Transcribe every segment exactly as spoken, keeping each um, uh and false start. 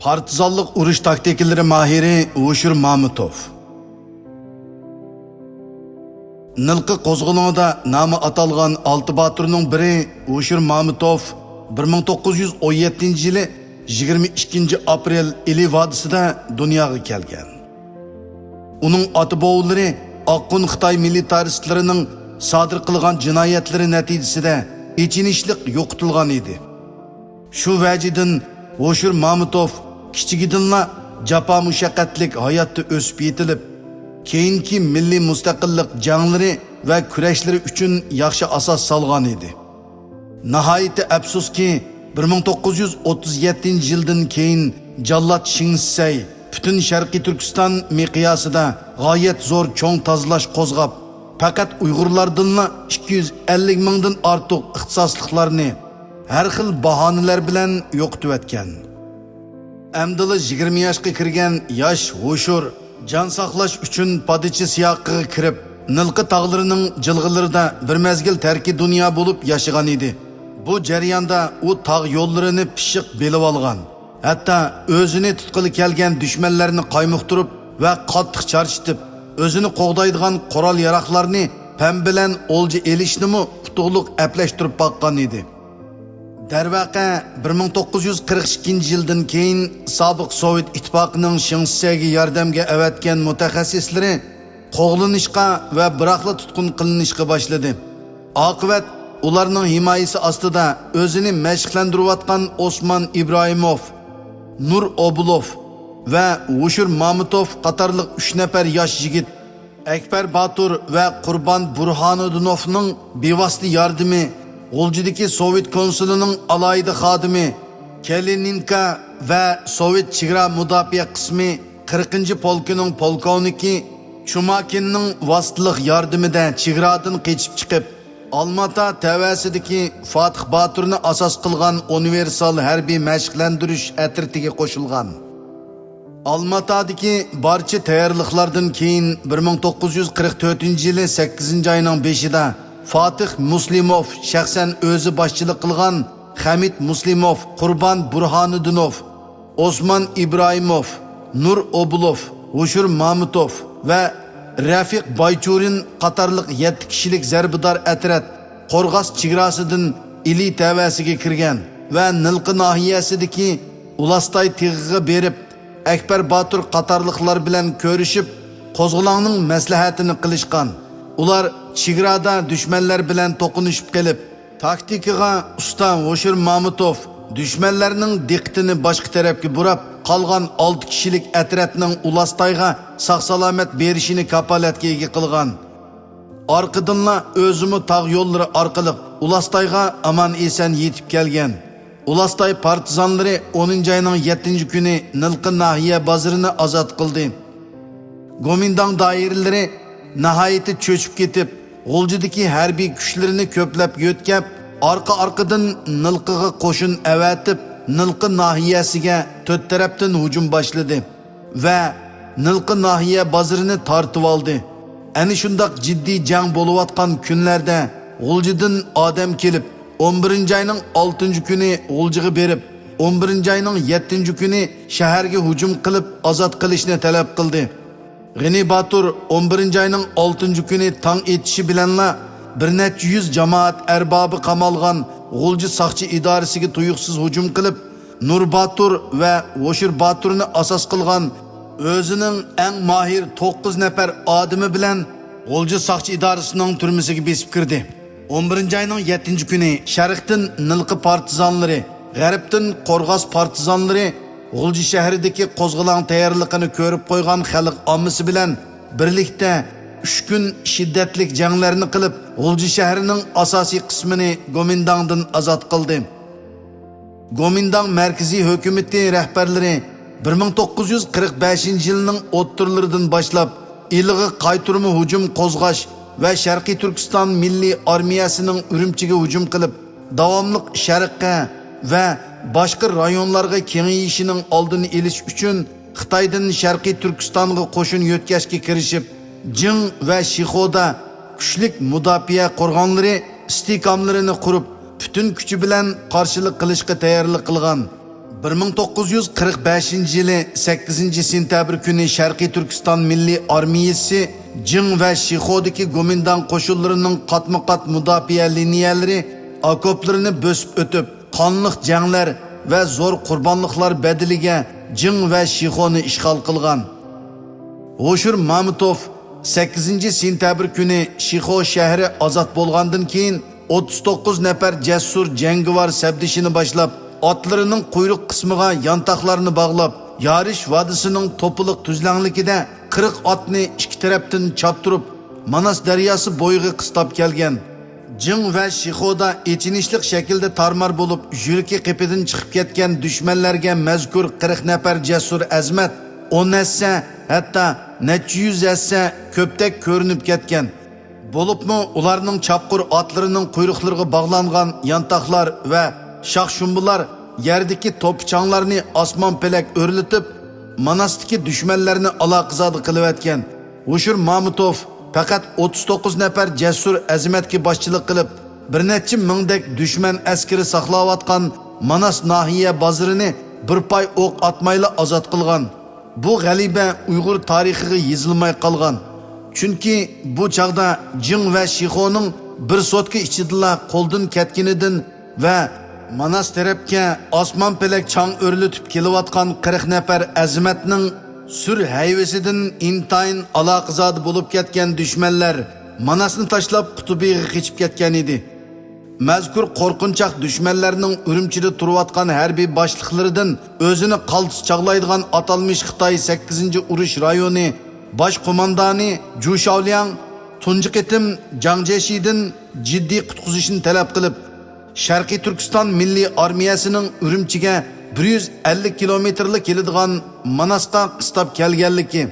پارتىزانلىق ئۇرۇش تاكتىكىلىرى ماھىرى ھوشۇر مامۇتوف. نىلقا قوزغىلىڭىدا نامى ئاتالغان ئالتە باتۇرنىڭ بىرى ھوشۇر مامۇتوف بىر مىڭ توققۇز يۈز ئون يەتتىنچى يىلى يىگىرمە ئىككىنچى ئاپرېل ئىلى ۋادىسىدا دۇنياغا كەلگەن. ئۇنىڭ ئاتا-بوۋىلىرى ئاققۇن خىتاي مىلىتارىستلىرىنىڭ سادىر قىلغان جىنايەتلىرى نەتىجىسىدە ئېچىنىشلىق يوقىتىلغان ئىدى. شۇ ۋەجىدىن ھوشۇر مامۇتوف كىچىكىدىنلا جاپا-مۇشەققەتلىك ھاياتتا ئۆسۈپ يېتىلىپ، كېيىنكى مىللىي مۇستەقىللىق جەڭلىرى ۋە كۈرەشلىرى ئۈچۈن ياخشى ئاساس سالغان ئىدى. ناھايىتى ئەپسۇسكى، بىر مىڭ توققۇز يۈز ئوتتۇز يەتتىنچى يىلدىن كېيىن جاللات شېڭ شىسەي پۈتۈن شەرقىي تۈركىستان مىقياسىدا غايەت زور چوڭ تازىلاش قوزغاپ، پەقەت ئۇيغۇرلاردىنلا ئىككى يۈز ئەللىك مىڭدىن ئارتۇق ئىختىساسلىقلارنى ھەر خىل باھانىلەر بىلەن يوقىتىۋەتكەن. ئەمدىلا يىگىرمە ياشقا كىرگەن ياش ھوشۇر جان ساقلاش ئۈچۈن پادىچى سىياقىغا كىرىپ، نىلقا تاغلىرىنىڭ جىلغىلىرىدا بىر مەزگىل تەركى دۇنيا بولۇپ ياشىغان ئىدى. بۇ جەرياندا ئۇ تاغ يوللىرىنى پىششىق بىلىۋالغان، ھەتتا ئۆزىنى تۇتقىلى كەلگەن دۈشمەنلەرنى قايمۇقتۇرۇپ ۋە قاتتىق چارچىتىپ، ئۆزىنى قوغدايدىغان قورال-ياراغلارنى پەم بىلەن ئولجا ئېلىشنىمۇ ئۇتۇقلۇق ئەپلەشتۈرۈپ باققان ئىدى. دەرۋەقە، بىر مىڭ توققۇز يۈز قىرىق ئىككىنچى يىلدىن كېيىن سابىق سوۋېت ئىتتىپاقىنىڭ شېڭ شىسەيگە ياردەمگە ئەۋەتكەن مۇتەخەسسىسلىرى قوغلىنىشقا ۋە بىراقلا تۇتقۇن قىلىنىشقا باشلىدى. ئاقىۋەت، ئۇلارنىڭ ھىمايىسى ئاستىدا ئۆزىنى مەشىقلەندۈرۈۋاتقان ئوسمان ئىبراھىموف، نۇر ئوبۇلوف ۋە ھوشۇر مامۇتوف قاتارلىق ئۈچ نەپەر ياش يىگىت ئەكبەر باتۇر ۋە قۇربان بۇرھانۇدىنوفنىڭ بىۋاسىتە ياردىمى، غۇلجىدىكى سوۋېت كونسۇلىنىڭ ئالاھىدە خادىمى، كالىنىنكا ۋە سوۋېت چېگرا مۇداپىئە قىسمى قىرىقىنچى پولكىنىڭ پولكوۋنىكى چۇماكىننىڭ ۋاسىتىلىق ياردىمىدە چېگرادىن قېچىپ چىقىپ، ئالماتا تەۋەسىدىكى فاتىھ باتۇرنى ئاساس قىلغان ئۇنىۋېرسال ھەربىي مەشىقلەندۈرۈش ئەترىتىگە قوشۇلغان. ئالماتادىكى بارچە تەييارلىقلاردىن كېيىن، بىر مىڭ توققۇز يۈز قىرىق تۆتىنچى يىلى سەككىزىنچى ئاينىڭ بېشىدا فاتىھ مۇسلىموف شەخسەن ئۆزى باشچىلىق قىلغان خەمىت مۇسلىموف، قۇربان بۇرھانىدىنوف، ئوسمان ئىبراھىموف، نۇر ئوبۇلوف، ھوشۇر مامۇتوف ۋە رەفىق بايچۇرىن قاتارلىق يەتتە كىشىلىك زەربىدار ئەترەت قورغاس چېگراسىدىن ئىلى تەۋەسىگە كىرگەن ۋە نىلقا ناھىيەسىدىكى ئۇلاستاي تېغىغا بېرىپ، ئەكبەر باتۇر قاتارلىقلار بىلەن كۆرۈشۈپ، قوزغىلاڭنىڭ مەسلىھەتىنى قىلىشقان. ئۇلار چېگرادا دۈشمەنلەر بىلەن توقۇنۇشۇپ قېلىپ، تاكتىكىغا ئۇستا ھوشۇر مامۇتوف دۈشمەنلەرنىڭ دىققىتىنى باشقا تەرەپكە بۇراپ، قالغان ئالتە كىشىلىك ئەترەتنىڭ ئۇلاستايغا ساق-سالامەت بېرىشىنى كاپالەتكە ئىگە قىلغان. ئارقىدىنلا ئۆزىمۇ تاغ يوللىرى ئارقىلىق ئۇلاستايغا ئامان-ئېسەن يېتىپ كەلگەن. ئۇلاستاي پارتىزانلىرى ئونىنچى ئاينىڭ يەتتىنچى كۈنى نىلقا ناھىيە بازىرىنى ئازاد قىلدى. گومىنداڭ دائىرىلىرى ناھايىتى چۆچۈپ كېتىپ، غۇلجىدىكى ھەربىي كۈچلىرىنى كۆپلەپ يۆتكەپ، ئارقا-ئارقىدىن نىلقىغا قوشۇن ئەۋەتىپ، نىلقا ناھىيەسىگە تۆت تەرەپتىن ھۇجۇم باشلىدى ۋە نىلقا ناھىيە بازىرىنى تارتىۋالدى. ئەنە شۇنداق جىددىي جەڭ بولۇۋاتقان كۈنلەردە غۇلجىدىن ئادەم كېلىپ، ئون بىرىنچى ئاينىڭ ئالتىنچى كۈنى غۇلجىغا بېرىپ، ئون بىرىنچى ئاينىڭ يەتتىنچى كۈنى شەھەرگە ھۇجۇم قىلىپ ئازاد قىلىشنى تەلەپ قىلدى. غېنى باتۇر ئون بىرىنچى ئاينىڭ ئالتىنچى كۈنى تاڭ ئېتىشى بىلەنلا بىر نەچچە يۈز جامائەت ئەربابى قامالغان غۇلجا ساقچى ئىدارىسىگە تۇيۇقسىز ھۇجۇم قىلىپ، نۇر باتۇر ۋە ھوشۇر باتۇرنى ئاساس قىلغان ئۆزىنىڭ ئەڭ ماھىر توققۇز نەپەر ئادىمى بىلەن غۇلجا ساقچى ئىدارىسىنىڭ تۈرمىسىگە بېسىپ كىردى. ئون بىرىنچى ئاينىڭ يەتتىنچى كۈنى شەرقتىن نىلقا پارتىزانلىرى، غەربتىن قورغاس پارتىزانلىرى غۇلجا شەھىرىدىكى قوزغىلاڭ تەييارلىقىنى كۆرۈپ قويغان خەلق ئاممىسى بىلەن بىرلىكتە ئۈچ كۈن شىددەتلىك جەڭلەرنى قىلىپ، غۇلجا شەھىرىنىڭ ئاساسىي قىسمىنى گومىنداڭدىن ئازاد قىلدى. گومىنداڭ مەركىزىي ھۆكۈمىتى رەھبەرلىرى بىر مىڭ توققۇز يۈز قىرىق بەشىنچى يىلنىڭ ئوتتۇرىلىرىدىن باشلاپ ئىلىغا قايتۇرما ھۇجۇم قوزغاش ۋە شەرقىي تۈركىستان مىللىي ئارمىيەسىنىڭ ئۈرۈمچىگە ھۇجۇم قىلىپ، داۋاملىق شەرققە ۋە باشقا رايونلارغا كېڭىيىشىنىڭ ئالدىنى ئېلىش ئۈچۈن خىتايدىن شەرقىي تۈركىستانغا قوشۇن يۆتكەشكە كىرىشىپ، جىڭ ۋە شىخودا كۈچلۈك مۇداپىئە قورغانلىرى ئىستىھكاملىرىنى قۇرۇپ، پۈتۈن كۈچى بىلەن قارشىلىق قىلىشقا تەييارلىق قىلغان. بىر مىڭ توققۇز يۈز قىرىق بەشىنچى يىلى سەككىزىنچى سېنتەبىر كۈنى شەرقىي تۈركىستان مىللىي ئارمىيىسى جىڭ ۋە شىخودىكى گومىنداڭ قوشۇنلىرىنىڭ قاتمۇقات مۇداپىئە لىنىيەلىرى ئاكوپلىرىنى بۆسۈپ ئۆتۈپ، قانلىق جەڭلەر ۋە زور قۇربانلىقلار بەدىلىگە جىڭ ۋە شىخونى ئىشغال قىلغان. ھوشۇر مامۇتوف سەككىزىنچى سېنتەبىر كۈنى شىخو شەھىرى ئازاد بولغاندىن كېيىن، ئوتتۇز توققۇز نەپەر جەسۇر جەڭگىۋار سەپدىشىنى باشلاپ، ئاتلىرىنىڭ قۇيرۇق قىسمىغا يانتاقلارنى باغلاپ، يارىش ۋادىسىنىڭ توپىلىق تۈزلەڭلىكىدە قىرىق ئاتنى ئىككى تەرەپتىن چاپتۇرۇپ، ماناس دەرياسى بويىغا قىستاپ كەلگەن. جىڭ ۋە شىخودا ئېچىنىشلىق شەكىلدە تارمار بولۇپ، يۈرىكى قېپىدىن چىقىپ كەتكەن دۈشمەنلەرگە مەزكۇر قىرىق نەپەر جەسۇر ئەزىمەت ئون ھەسسە، ھەتتا نەچچە يۈز ھەسسە كۆپتەك كۆرۈنۈپ كەتكەن. بولۇپمۇ ئۇلارنىڭ چاپقۇر ئاتلىرىنىڭ قۇيرۇقلىرىغا باغلانغان يانتاقلار ۋە شاخ-شۇمبىلار يەردىكى توپا-چاڭلارنى ئاسمان-پەلەك ئۆرلىتىپ، ماناستىكى دۈشمەنلەرنى ئالاقىزادە قىلىۋەتكەن. ھوشۇر مامۇتوف پەقەت ئوتتۇز توققۇز نەپەر جەسۇر ئەزىمەتكە باشچىلىق قىلىپ، بىر نەچچە مىڭدەك دۈشمەن ئەسكىرى ساقلاۋاتقان ماناس ناھىيە بازىرىنى بىر پاي ئوق ئاتمايلا ئازاد قىلغان. بۇ غەلىبە ئۇيغۇر تارىخىغا يېزىلماي قالغان. چۈنكى بۇ چاغدا جىڭ ۋە شىخونىڭ بىر سوتكا ئىچىدىلا قولدىن كەتكىنىدىن ۋە ماناس تەرەپكە ئاسمان-پەلەك چاڭ ئۆرلىتىپ كېلىۋاتقان قىرىق نەپەر ئەزىمەتنىڭ سۈر ھەيۋىسىدىن ئىنتايىن ئالاقىزادە بولۇپ كەتكەن دۈشمەنلەر ماناسنى تاشلاپ قۇتۇبىغا قېچىپ كەتكەن ئىدى. مەزكۇر قورقۇنچاق دۈشمەنلەرنىڭ ئۈرۈمچىدە تۇرۇۋاتقان ھەربىي باشلىقلىرىدىن ئۆزىنى قالتىس چاغلايدىغان ئاتالمىش خىتاي سەككىزىنچى ئۇرۇش رايونى باش قوماندانى جۇ شاۋلياڭ تۇنجى قېتىم جاڭ جيېشىدىن جىددىي قۇتقۇزۇشنى تەلەپ قىلىپ، شەرقىي تۈركىستان مىللىي ئارمىيەسىنىڭ ئۈرۈمچىگە بىر يۈز ئەللىك كىلومېتىرلا كېلىدىغان ماناسقا قىستاپ كەلگەنلىكى،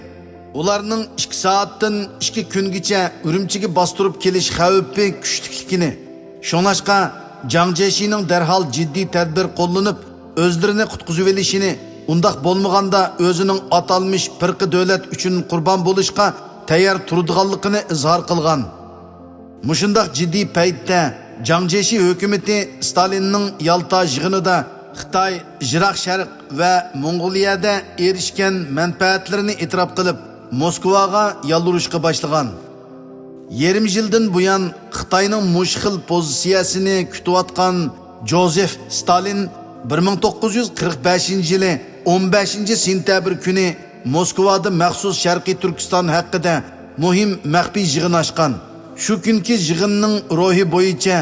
ئۇلارنىڭ ئىككى سائەتتىن ئىككى كۈنگىچە ئۈرۈمچىگە باستۇرۇپ كېلىش خەۋپى كۈچلۈكلۈكىنى، شۇڭلاشقا جاڭ جيېشىنىڭ دەرھال جىددىي تەدبىر قوللىنىپ، ئۆزلىرىنى قۇتقۇزۇۋېلىشىنى، ئۇنداق بولمىغاندا ئۆزىنىڭ ئاتالمىش پىرقە دۆلەت ئۈچۈن قۇربان بولۇشقا تەييار تۇرىدىغانلىقىنى ئىزھار قىلغان. مۇشۇنداق جىددىي پەيتتە جاڭ جيېشى ھۆكۈمىتى ستالىننىڭ يالتا يىغىنىدا خىتاي يىراق شەرق ۋە موڭغۇلىيەدە ئېرىشكەن مەنپەئەتلىرىنى ئېتىراپ قىلىپ، موسكۋاغا يالۋۇرۇشقا باشلىغان. يېرىم يىلدىن بۇيان خىتاينىڭ مۇشۇ خىل پوزىتسىيەسىنى كۈتۈۋاتقان جوزېف ستالىن بىر مىڭ توققۇز يۈز قىرىق بەشىنچى يىلى ئون بەشىنچى سېنتەبىر كۈنى موسكۋادا مەخسۇس شەرقىي تۈركىستان ھەققىدە مۇھىم مەخپىي يىغىن ئاچقان. شۇ كۈنكى يىغىننىڭ روھى بويىچە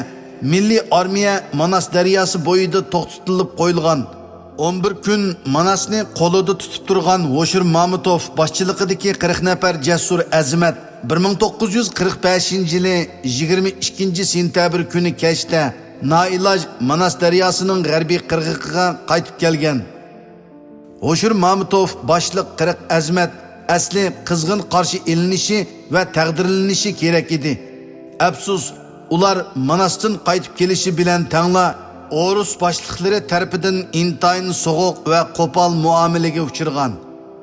مىللىي ئارمىيە ماناس دەرياسى بويىدا توختىتىلىپ قويۇلغان. ئون بىر كۈن ماناسنى قولىدا تۇتۇپ تۇرغان ھوشۇر مامۇتوف باشچىلىقىدىكى قىرىق نەپەر جەسۇر ئەزىمەت بىر مىڭ توققۇز يۈز قىرىق بەشىنچى يىلى يىگىرمە ئىككىنچى سېنتەبىر كۈنى كەچتە نائىلاج ماناس دەرياسىنىڭ غەربىي قىرغىقىغا قايتىپ كەلگەن. ھوشۇر مامۇتوف باشلىق قىرىق ئەزىمەت ئەسلى قىزغىن قارشى ئېلىنىشى ۋە تەقدىرلىنىشى كېرەك ئىدى. ئەپسۇس، ئۇلار ماناستىن قايتىپ كېلىشى بىلەن تەڭلا ئورۇس باشلىقلىرى تەرىپىدىن ئىنتايىن سوغۇق ۋە قوپال مۇئامىلىگە ئۇچرىغان.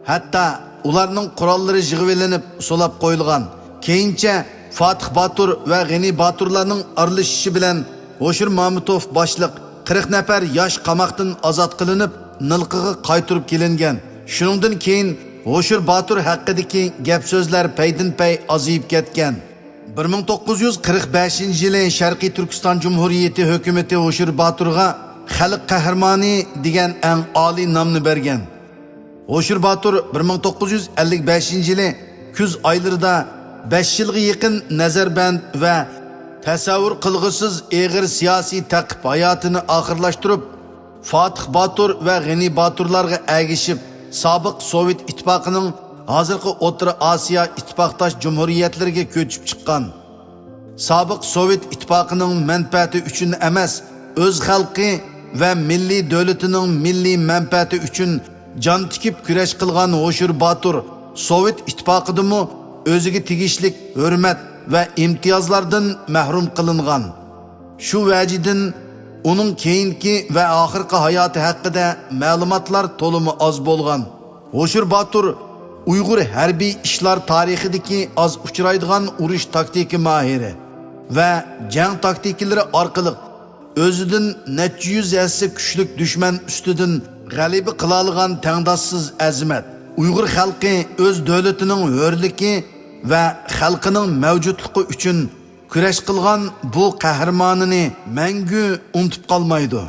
ھەتتا ئۇلارنىڭ قوراللىرى يىغىۋېلىنىپ سولاپ قويۇلغان. كېيىنچە فاتىھ باتۇر ۋە غېنى باتۇرلارنىڭ ئارىلىشىشى بىلەن ھوشۇر مامۇتوف باشلىق قىرىق نەپەر ياش قاماقتىن ئازاد قىلىنىپ، نىلقىغا قايتۇرۇپ كېلىنگەن. شۇنىڭدىن كېيىن ھوشۇر باتۇر ھەققىدىكى گەپ-سۆزلەر پەيدىنپەي ئازىيىپ كەتكەن. بىر مىڭ توققۇز يۈز قىرىق بەشىنچى يىلى شەرقىي تۈركىستان جۇمھۇرىيىتى ھۆكۈمىتى ھوشۇر باتۇرغا خەلق قەھرىمانى دېگەن ئەڭ ئالىي نامنى بەرگەن. ھوشۇر باتۇر بىر مىڭ توققۇز يۈز ئەللىك بەشىنچى يىلى كۈز ئايلىرىدا بەش يىلغا يېقىن نەزەربەند ۋە تەسەۋۋۇر قىلغۇسىز ئېغىر سىياسىي تەقىب ھاياتىنى ئاخىرلاشتۇرۇپ، فاتىھ باتۇر ۋە غېنى باتۇرلارغا ئەگىشىپ، سابىق سوۋېت ئىتتىپاقىنىڭ، ھازىرقى ئوتتۇرا ئاسىيا ئىتتىپاقداش جۇمھۇرىيەتلىرىگە كۆچۈپ چىققان. سابىق سوۋېت ئىتتىپاقىنىڭ مەنپەئەتى ئۈچۈن ئەمەس، ئۆز خەلقى ۋە مىللىي دۆلىتىنىڭ مىللىي مەنپەئەتى ئۈچۈن جان تىكىپ كۈرەش قىلغان ھوشۇر باتۇر سوۋېت ئىتتىپاقىدىمۇ ئۆزىگە تېگىشلىك ھۆرمەت ۋە ئىمتىيازلاردىن مەھرۇم قىلىنغان. شۇ ۋەجىدىن ئۇنىڭ كېيىنكى ۋە ئاخىرقى ھاياتى ھەققىدە مەلۇماتلار تولىمۇ ئاز بولغان. ھوشۇر باتۇر ئۇيغۇر ھەربىي ئىشلار تارىخىدىكى ئاز ئۇچرايدىغان ئۇرۇش تاكتىكا ماھىرى ۋە جەڭ تاكتىكىلىرى ئارقىلىق ئۆزىدىن نەچچە يۈز ھەسسە كۈچلۈك دۈشمەن ئۈستىدىن غەلىبە قىلالىغان تەڭداشسىز ئەزىمەت، ئۇيغۇر خەلقى ئۆز دۆلىتىنىڭ ھۆرلۈكى ۋە خەلقىنىڭ مەۋجۇتلۇقى ئۈچۈن كۈرەش قىلغان بۇ قەھرىمانىنى مەڭگۈ ئۇنتۇپ قالمايدۇ.